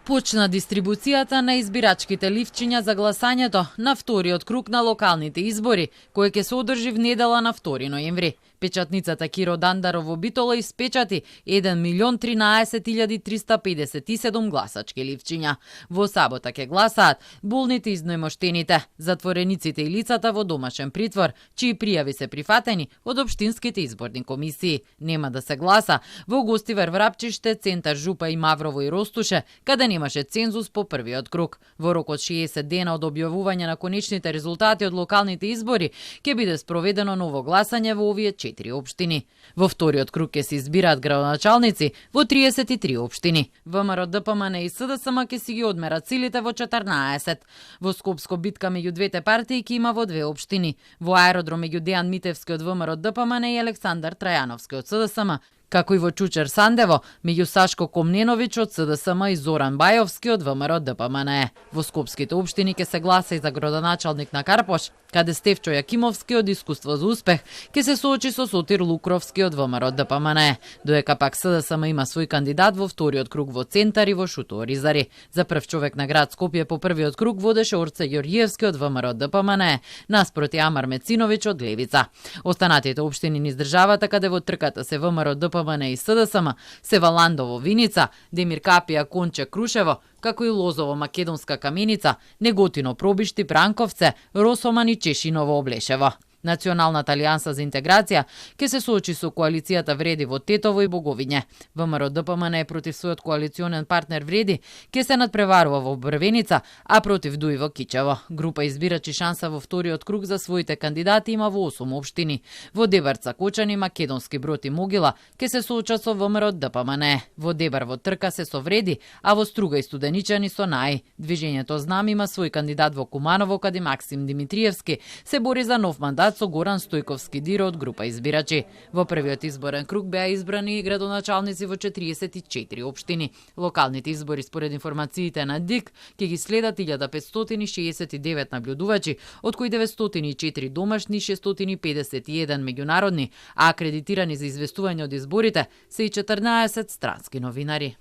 Почна дистрибуцијата на избирачките ливчиња за гласањето на вториот круг на локалните избори, кој ќе се одржи в недела на 2 ноември. Печатницата Киро Дандаров во Битола испечати 1.013.357 гласачки ливчиња. Во сабота ќе гласаат болните и изнемоштените, затворениците и лицата во домашен притвор, чии пријави се прифатени од општинските изборни комисии. Нема да се гласа во Гостивар, Врапчиште, Центар Жупа и Маврово и Ростуше, каде немаше цензус по првиот круг. Во рок од 60 дена од објавување на конечните резултати од локалните избори ќе биде спроведено ново гласање во овие 4 општини. Во вториот круг ќе се избираат градоначалници во 33 општини. ВМРО, ДПМН и СДСМ ќе си ги одмерат силите во 14. Во Скопско битка меѓу двете партии ќе има во 2 општини. Во аеродром меѓу Дејан Митевски од ВМРО, ДПМН и Александар Трајановски од СДСМ, како и во Чучер Сандево, меѓу Сашко Комненовиќ од СДСМ и Зоран Бајовски од ВМРО ДПМН. Во скопските општини ќе се гласа и за градоначалник на Карпош, каде Стефчо Јакимовски од Искуство за успех ќе се соочи со Сотир Лукровски од ВМРО ДПМН, додека пак СДСМ има свој кандидат во вториот круг во Центар и во Шуто Оризари. За прв човек на град Скопје по првиот круг водеше Орце Ѓорѓиевски од ВМРО ДПМН, наспроти Амар Мециновиќ од Левица. Останатите општини низ државата каде во трката се ВМРО ДПМН и СДСМ се Валандово Виница, Демир Капија Конче Крушево, како и Лозово Македонска Каменица, Неготино Пробишти Бранковце, Росоман и Чешиново Облешево. Националната алијанса за интеграција ќе се соочи со коалицијата Вреди во Тетово и Боговиње. ВМРО ДПМН е против својот коалиционен партнер Вреди ќе се надпреварува во Брвеница, а против Дуи во Кичево. Група избирачи шанса во вториот круг за своите кандидати има во 8 општини. Во Дебарца, Кочани, Македонски Брод и Могила ќе се соочат со ВМРО ДПМН. Во Дебар во трка се со Вреди, а во Струга и Студеничани со НАИ. Движењето Знам има свој кандидат во Куманово, каде Максим Димитриевски се бори за нов мандат со Горан Стојковски Диро од група избирачи. Во првиот изборен круг беа избрани градоначалници во 44 општини. Локалните избори според информациите на ДИК ќе ги следат 1569 наблюдувачи, од кои 904 домашни, 651 меѓународни, а акредитирани за известување од изборите се и 14 странски новинари.